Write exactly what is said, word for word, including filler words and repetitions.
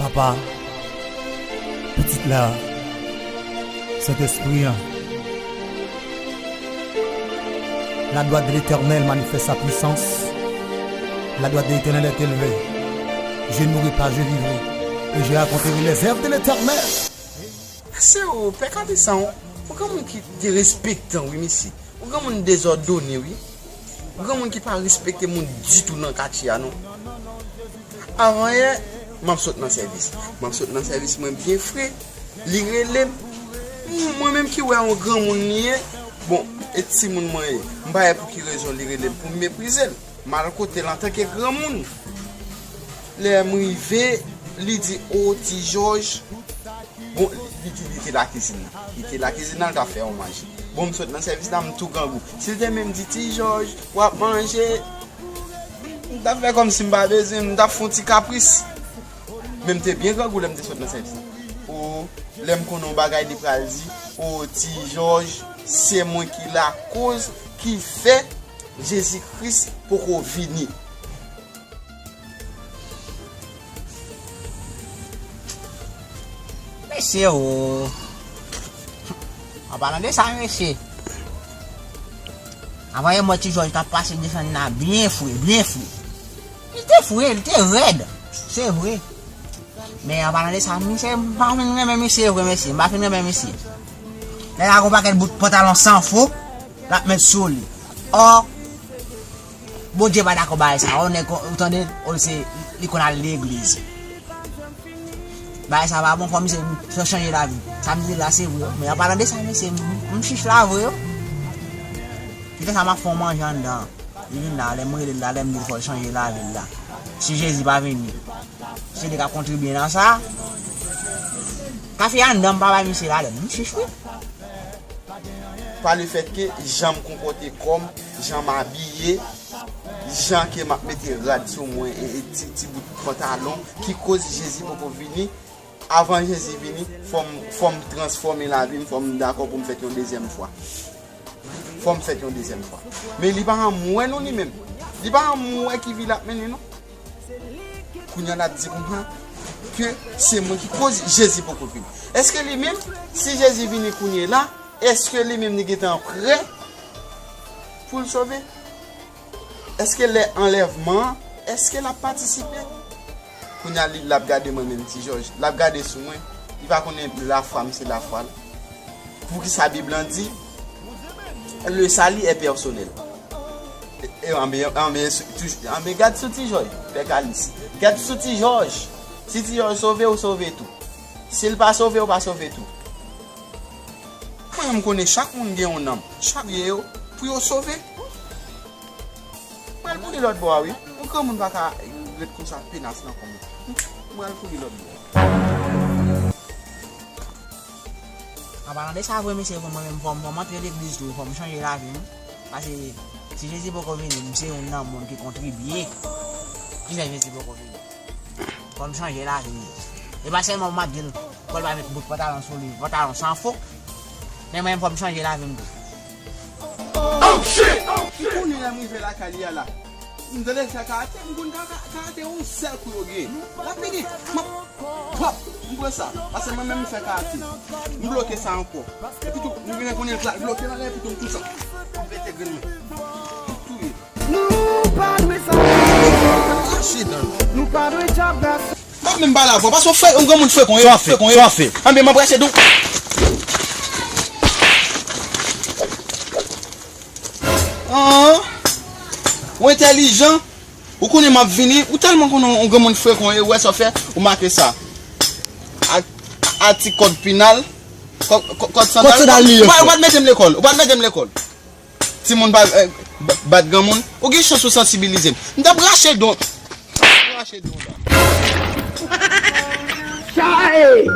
Papa, Pitit la, Sentespri an. La gloire de l'Éternel manifeste sa puissance. La gloire de l'Éternel est élevée. Je ne mourrai pas, je vivrai. Et je raconterai les œuvres de l'Éternel. Se ou, pè Kalisan, ou granmoun ki derespektan, wi, mesye. Ou granmoun dezòdone, wi. Ou granmoun ki pa respekte moun ditou nan katye a, non. Avanyè, m ap sot nan sèvis. M ap sot nan sèvis mwen byen fre. Li rele m. Mwen menm ki wè yon granmoun li ye. Bon, e timoun mwen ye. M pa wè pou ki rezon li rele m pou m meprize l. M al kote l antanke granmoun. Lè m rive, li di, "O, Ti Jòj." Bon, li, li di li te lakizin nan. Li te lakizin nan, li t ap fè yon manje. Bon, m sot nan sèvis la, m tou grangou. Si l te menm di, "Ti Jòj, w ap manje," m t ap fè kòmsi m pa bezwen, m t ap fè yon ti kapris. Men m te byen grangou lè m te sot nan sèvis la. O, lè m konnen yon bagay li pral di, "O, Ti Jòj, se mwen ki lakoz ki fè Jezi Kris poko vini." Mesye o. An palan de sa, mesye. Avanyè m wè Ti Jòj t ap pase desann la byen fre, byen fre. Li te fre, li te rèd. Se vre. Men an palan de sa, misye, m pa fin renmen misye vre, mesye. M pa fin renmen misye. Lè la gon pakèt bout pantalon san fo, l ap met sou li. Ò, Bondye pa dakò bagay sa. Ò, nèg, ou tande, ò, se, li konn al legliz. Bagay sa pa bon, fò misye, fò chanje lavi. Sa m di la, se vre. Men an palan de sa, mesye, m, m chich la vre, wi. Kite sa, m ap fè yon manje anndan. Li vin la, lè m rele l la, lè m di l fò l chanje lavi l la. Si Jezi pa vini, se li k ap kontribye nan sa. Kafe anndan, m pa bay misye ladan. M chich, wi. Pa lefètke jan m konpòte kò m, jan m abiye, jan ke m ap mete rad sou mwen e, e ti, ti bout pantalon ki koz Jezi poko vini. Avan Jezi vini, fò m, fò m transfòme lavi m, fò m dakò pou m fèt yon dezyèm fwa. Fò m fèt yon dezyèm fwa. Men li pa janm wè non li menm. Li pa janm wè ki vi l ap mennen non. Kounye a l ap di konsa ke se mwen ki koz Jezi poko vini. Èske li menm, si Jezi vini kounye la, èske li menm li gentan prè pou l sove? Èske lè anlèvman an, èske l ap patisipe? Kounye a li, l ap gade mwen menm Ti Jòj, l ap gade sou mwen, li pa konnen lafwa m se lafwa l. Poukisa Bib lan di, le salut est personnel. E, e, anben, anben, sou, toujou, anben, gad sou Ti Jòj, pè Kalis. Gad sou Ti Jòj. Si Ti Jòj sove, ou sove tou. Si l pa sove, ou pa sove tou. Mwen menm konnen chak moun gen yon nanm. Chak ye yo, pou yo sove. Mwen al kouri lòt bò a, wi. Yon granmoun pa ka ret konsa penas nan kò mwen. Mwen al kouri lòt bò. An palan de sa vre, mesye, fò mwen menm, fò m, fò m antre legliz tou, fò m chanje lavi m. Paske si Jezi poko vini, m se youn nan moun ki kontribye ki fè Jezi poko vini. Fò m chanje lavi m. E pa sèlman pou m ap di l, fò l pa met bout pantalon sou li, pantalon san fo. Men mwen menm, fò m chanje lavi m tou. Ou konnen lè m rive lakay li a la, m tande l fè karate, m konn ka-, ka-, karate yon sèl kou yo gen. L ap vini, m ap, pòp, m pran sa. Paske mwen menm m fè karate. M bloke sa ankò. Epi tou, m vin konnen l pral bloke nan lè, epi tou m touche. M pete grenn mwen. M touye. Nou pa dwe sa. Rache dan l. Nou pa dwe djab gason. M ap menm pale avè w, paske w fè, yon granmoun frekan, frekan, frekan. Anben, m ap rache dan w. An, ou entèlijan, ou konnen m ap vini, ou tèlman konnen yon granmoun frekan, e ou wè sa w fè, ou make sa. A, a ti kòd penal, kò-, kò-, kòd sandal. Kòd sandal li ye, ou pa, ou pa t mete m lekòl, ou pa t mete m lekòl. Timoun pa, eh, ba-, bat granmoun. Ou gen chans ou sansibilize m. M t ap rache don. M t ap rache don la. Chae!